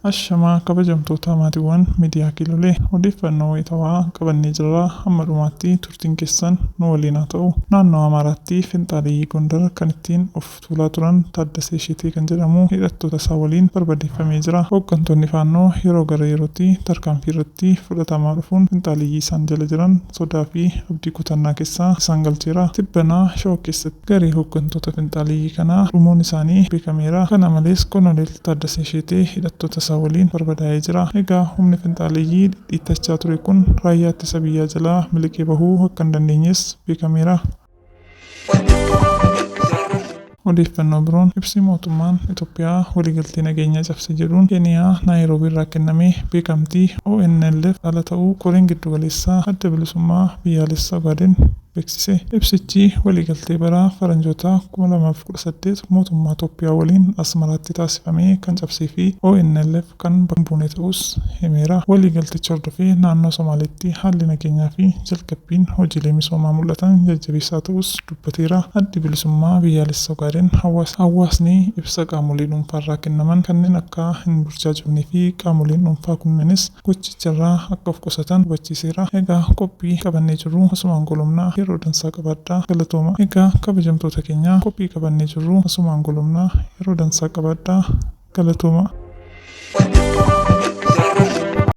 Ashamaa kabajamtoota maatiiwwan miidiyaa Kiilolee, odeeffannoo wayitawaa qabannee jirra. Hamma dhumaatti turtiin keessan nu waliin haa ta'u. Naannoo Amaaraatti finxaaleyyii Gondar kan ittiin of tuulaa turan Taaddasee Isheetee kan jedhamu hidhattoota isaa waliin barbadeeffamee jira. Hooggantoonni Faannoo yeroo gara yerootti tarkaanfii irratti fudhatamaa dhufuun finxaaleyyii isaan jala jiran sodaa fi abdii kutannaa keessa isaan galcheera. Tibbana Shawaa keessatti garee hooggantoota finxaaleyyii kanaa dhumuun isaanii beekameera. Kana malees Koloneel Taaddasee Isheetee hidhattoota isaa waliin barbadaa'ee jira. Egaa humni finxaaleyyii dhidhiittachaa ture kun raayyaa ittisa biyyaa jalaa miliqee bahuu akka hin dandeenyes beekameera. Odeeffannoo biroon ibsi mootummaan Itoophiyaa waliigaltee nageenyaa cabse jedhuun Keeniyaa Naayiroobii irraa kenname beekamtii ONLF ala ta'uu Koreen Giddugaleessaa Adda Bilisummaa Biyyaalessa Ogaaden beeksise. Ibsichi waliigaltee bara Faranjootaa 2018 mootummaa Itoophiyaa waliin Asmaraatti taasifame kan cabsee fi ONLF kan bakka hin buune ta'uus himeera. Waliigalticha hordofee naannoo Somaaleetti haalli nageenyaa fi jalqabbiin hojiilee misoomaa mul'atan jajjabeessaa ta'uus dubbateera. Addi Bilisummaa Biyyaalessa Ogaaden hawaasni ibsa qaamolee dhuunfaarraa kennaman kanneen akka hin burjaajofnee fi qaamoleen dhuunfaa kunneenis gochicharraa akka of qusatan hubachiiseera. Egaa qophii qabannee jirru asumaan goolabna. Yeroo dansaa qabaadhaa. Galatooma. Egaa kabajamtoota keenya, qophii qabannee jirru asumaan goolabna. Yeroo dansaa qabaadhaa. Galatooma.